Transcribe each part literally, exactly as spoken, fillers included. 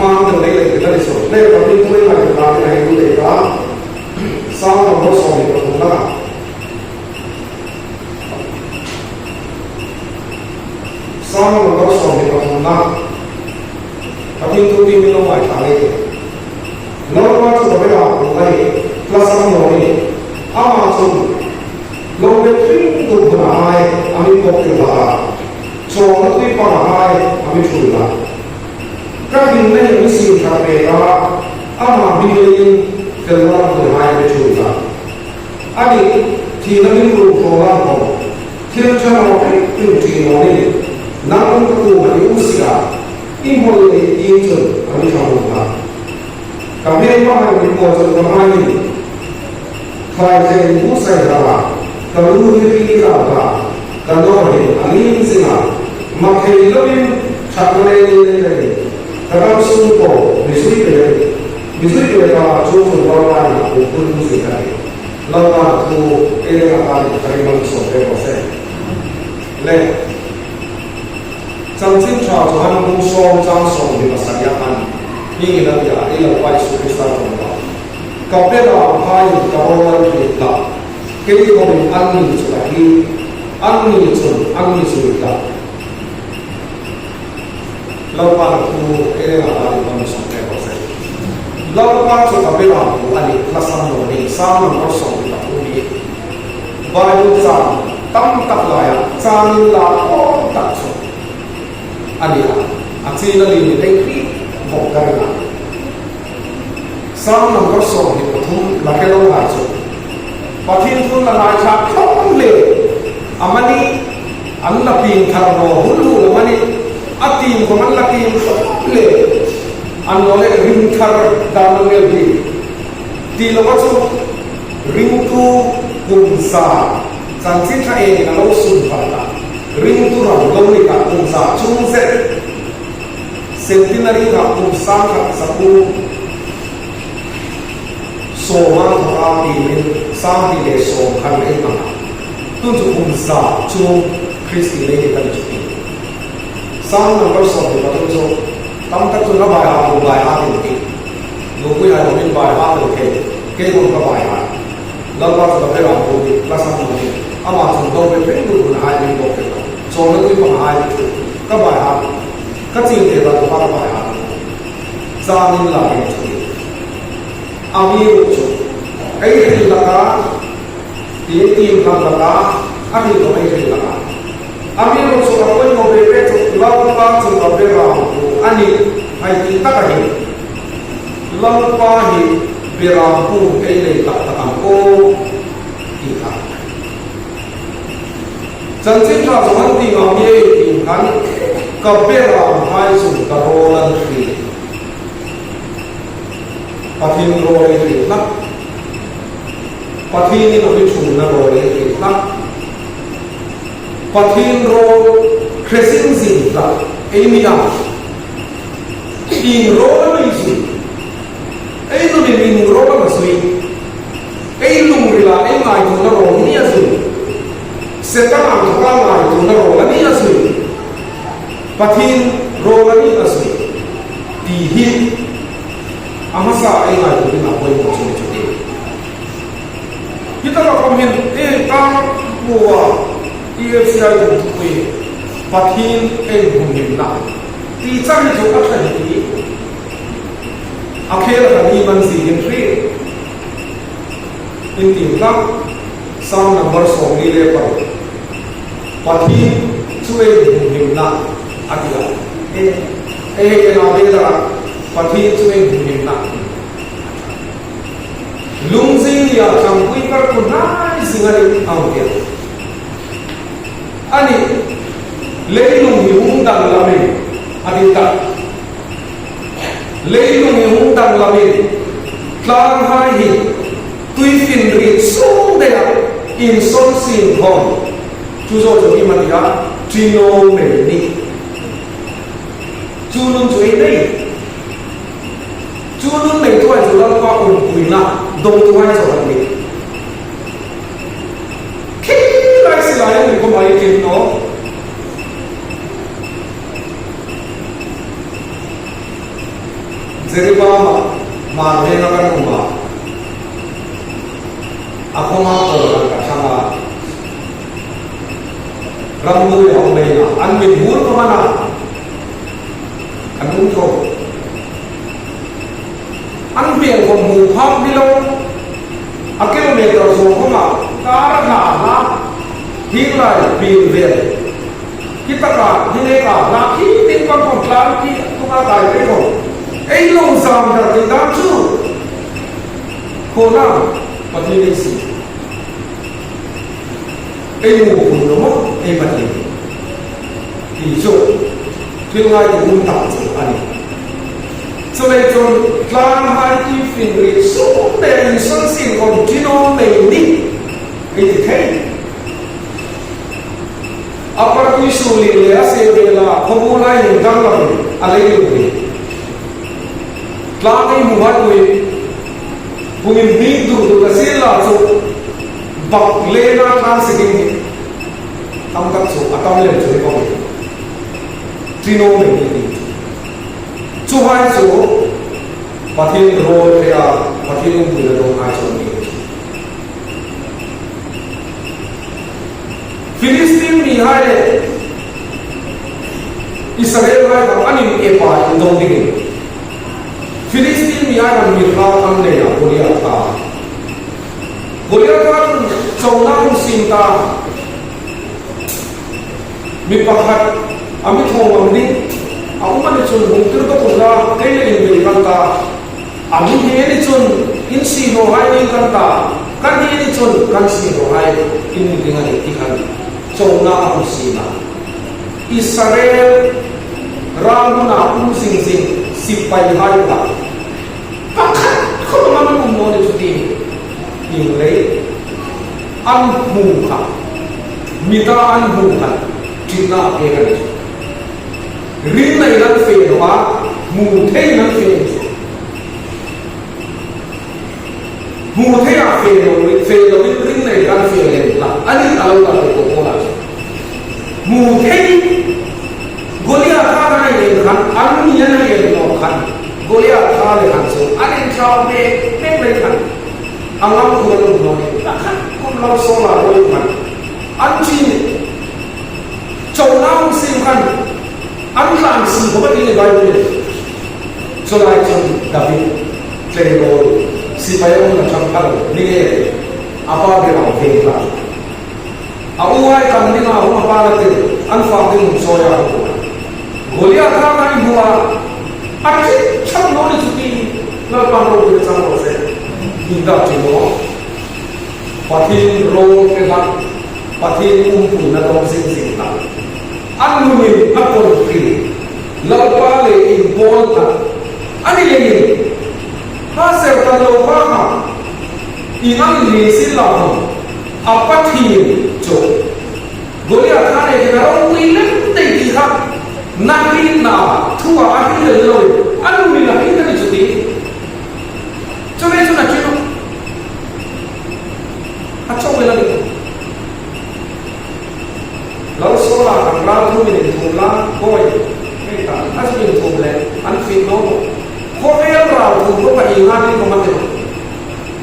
Ang dang lei lei ka ni so. Lei ka mi tu lei ka ni ka ni tu lei ka. Sam number sawm hni pathumna. Sam number sawm hni pathumna. Ka mi tu ti mi lo mai ka lei. Lalpa chu ka bela ku lai. Plus ang no ni. Ama chu lo be tring tu bu na hai. Ami ko ti ba. Chawngna tui pang hai. Ami chu la. Ka hringna hi mi siem ṭha pek a, ama hming leiin fel lam hmunhai mi ṭhuoi ta. A nih, thina hming ruok hraw lam khawm, thil ṭha naw hrim hrim ṭi naw ni, nang ka kuoma i um si a, i hmawl lei tieng chun a mi ṭha hmun ta. Ka hmêlmahai mi kuoma chun ka hmai ni. Thlai thei bu sai hlak a, ka lu hi ri hlak a, ka nawr hi a lim zing a, mak thei loin ṭhatna le ni le le, ka ram sung po mi zui pek, mi zui pek a, chu chun Lalpa in a pum pum zing ka ti. Lalpa thu ei le ka ta ni ka ri mang so pe ko se. Le. Chanchin Ṭha Johan bung sawm chang sawmhni pasari-a khan, hieng hin a ti a, ei Lalpa Isu Krista ṭawngṭai. Ka beramhaiin ka rawl an hriet hlak, kei khawmin anni chu ka hriet, anni chun an mi zui hlak. Lalpa'n a thu ei le ka ta ni ka mi sawm pek ko se. Lalpa chu ka berampu a nih, hla sam naw ni, Sam number sawmhni pathum ni. Bible chang tam tak laia, chang inla khawm tak chu a ni a, a china li ni dei hri vawng ka ring a. Sam number sawmhni pathum la ke lo hai chu. Pathien thu la ngai ṭha khawp le, amani an la pieng thar naw hun hu amani, a tiem khawm an la tiem khawp le, annawleh ring thar dan lo ngei hi. Ti lo a chu, ringtu kum za, chanchin ṭha ei ka lo sum pha ta. Ringtu ram lo ni ka kum za chung zet. Centenary-a kum sangkhat zakuo sawm a thawk a tiemin sang hni le sawm khan ei hmang a. Tun chu kum za chung Kristi lei ni kan chu ti. Sam number sawmhni pathum chu tam tak chu a by heart, by heart in ti. Nuhmeihai khawmin by heart lo thei. Kei khawm ka by heart. Lalpa chu ka berampu ni, hla sam naw ni. Ama chun lo be tring tu bu na hai mi bawk ke. Chawngna tui pang hai mi chu. Ka by heart. Ka ching te ta ka by heart. Chang inla ke chu. Amiruokchu ei hril hlak a, ei tiem hlak a, a hril khawm ei hril hlak a. Amiruokchu a poimaw ve ve chu Lalpa chu ka berampu a nih, hei ti tak a hin. Lalpa hi berampu ei nei tak tak am aw, ti kha. Chanchin Ṭha Johan tieng a mi ei tiem khan, ka beramhai chun ka rawl an hriet. Pathien rawl ei hriet hlak. Pathienin a mi ṭhungna rawl ei hriet hlak. Pathien rawl hre zing zing hlak ei ni a. Ieng rawl am ei zui? Ei nunin ieng rawl am a zui? Ei lungrila ei ngaituona rawl ni a zui. Setana inthoka ngaituona rawl a ni a zui. Pathien rawl a ni a zui. Ti hi a hmasa ei ngaituo ding a poimaw chu chu ti. Hi taka khawm hin, ei, ka hmu a, E F C I kum thupui, Pathien ei hmuhimna. Ti chang hi chu a ṭha hi ti. A khel a ni man si hin hri. In tiem ka, Sam number sawmli le pali. Pathien chu ei hmuhimna a ti a. E, e, e, na be da, Pathien chu ei hmuhimna. Lungzing nia ṭhangpui par ku hnai zing a ni ang tia. A nih, leilung hi hung danglamin, a ti tak. Leilung hi hung danglamin, tlanghai hi tuifin ri sung dea insawn sien khawm. Chu zo zo hi ma tia, ṭi naw mei ni. Chu nun chu ei nei. Chu nun neituhai chu Lalpa umpuina dongtuhai chu an nih. Khi lai si lai an nih khawm ei tiem naw. Jiribam-a Hmar Venga kan um a, a khoma pawl kan ka ṭhang a, rambuoi a um leiin an mi hmul khawm a na, an um tho. An biel khawm hmu phak ni lo, a kilometer sawm khawma car a hla hla, hi lai biel vel. Hi taka, hi neka, hla khi tin pang khawm tlang khi tunga kai pei khawm. Ei lo zam dar ding dam chu. Khaw la, Pathien ei sie. Ei hmu hun lo maw, ei Pathien. Ti chu, thil ngaituo hun tak chu a nih. Chuleiin chun, tlanghai ti fin ri suk te insan sin khawm ṭi naw mei ni. Ei ti thei. Upper Kuki Hills le a se vela, khawbul lai hin danglam a lei lo ni. Tlang ei hmu hai pui, pumin hming dur dur ka sien la chu, bak lena tlang si ding hi. Tam tak chu, a tam lem chu ni bawk. Ṭi naw mei ni. Chuhai chu, Pathien rawl phei a, Pathien umpuina dawng hai chu ni. Philistine mihai le Israelhai kha an inep a, indawng dingin. Philistine mihai khan mi hrat an nei a, Goliath kha. Goliath kha chawna hung siem ta. Mi pakhat a mi thawm ang ding a um a ni chun hung tir ka tum la, kei le inbei kan ta. A mi hni ni chun in sie naw hai ding kan ta, kan hni ni chun kan sie naw hai in ni ding a nih ti khan chawna a hung siem a. Israel ram huna um zing zing sipaihai kha pakhat khawm an um naw ni chu ti. Ieng lei? An hmu kha, mita an hmu kha, ṭitna a pek a ni chu. Ringna an fe naw a, hmu thei an fe chu. Hmu thei a fe lo, fe lo in ringna an fe lem la. A ni a lo la ko ko la. Hmu thei. Goliath kha kan en khan, an ni an en naw khan. Goliath kha le khan chu, an en chau mek mek le khan. An lam ko lo naw ni. La khan, ko lo so la lo khan. An chi. Chawna hung siem khan, an tlan siem khawm a ti ni Bible-in. Chu lai chun David, tleirawl, sipai umna ṭhangthar, ni ngei, a pa bera ve ta. A uhai kan dinga hung a pa la tir, an fak ding hung chawi a hung. Goliath kha kan hmu a, a ṭi chak naw ni chu ti, Lalpan ro ve chang ro se. Hi ta ti naw. Pathien rawl phei hlak, Pathien umpuina dawng zing zing hlak. An numin a kawl hril, Lalpa le inpawl hlak. A ni leiin, ha ser kan lo pa kha, ieng ang lien sien la khawm, a Pathien chu. Goliath kha le ding a ropui lem dai ti kha, na hrietna thu a hril lo, a numin a hriet a ni chu ti. Chu ve chu na chu. A chau ve la ni. Lal Saula kan ral thu min inthum la, boi. Hei ta, a chu inthum le, an fie naw. Khawvel ral thu ko ka i nga ni ko ma te.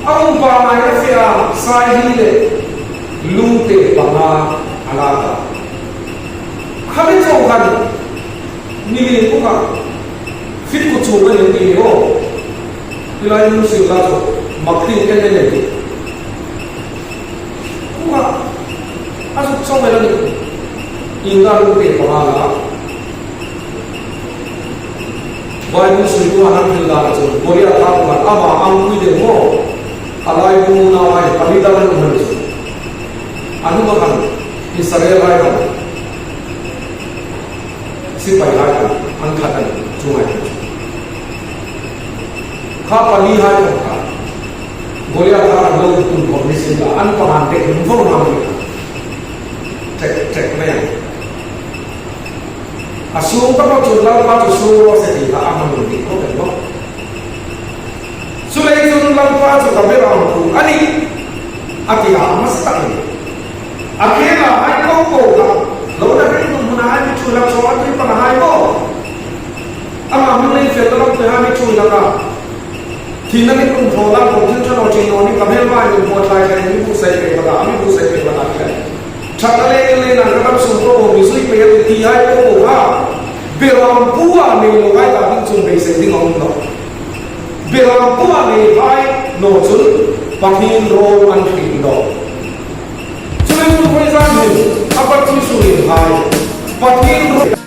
A um pa mai a fie a, sai hi le, lungte panga a la ta. Kha mi chau khan, mi li ku ka, fit ku chu ka ni ti ho. Hi lai nun sir la chu, mak ti en en en ti. Kuva, a suk chau mai la ni. Ieng dam lungte panga la. Bible sui kuva an hril dan chu, Goliath kha kuva, ama ang pui de maw. A lai bu na ai, a mi dan an um chu. An um khan, Israelhai khan. Sipaihai khan an that a ni, chu ngai. Kha palihai khan kha, Goliath kha an lo tum khawm ni sien la, an pahni te hung vawng hang ni. Tek, tek mai. A sung ta chu Lalpa chu sung raw se ti kha a hang ni khawp el nawh. Chuleiin chun Lalpa chu ka bera ang thu a nih, a ti a, a hmasa takin. A khela hai ko ko kha, lo na ring tum huna hai mi ṭhuoi hlak chaw a tui pana hai ko. Ama hmun nei fel ta lawk te hai mi ṭhuoi hlak a, Thina ni kum thaw lam kum thil ṭha naw ṭhin naw ni ka hmel vai min hmuat lai khan mi buotsai pei ka ta, mi buotsai pei ka ta khan. Ṭha ta le le na ka dam sung ko mi zui pei a ti hai ko ko ha. Beram pua nei lo hai ta ding chung beisei ding a um naw. Beram pua nei hai naw chun Pathien rawl an hring naw. Chuleiin tu koi zan hin a Pathien su rin hai. Pathien rawl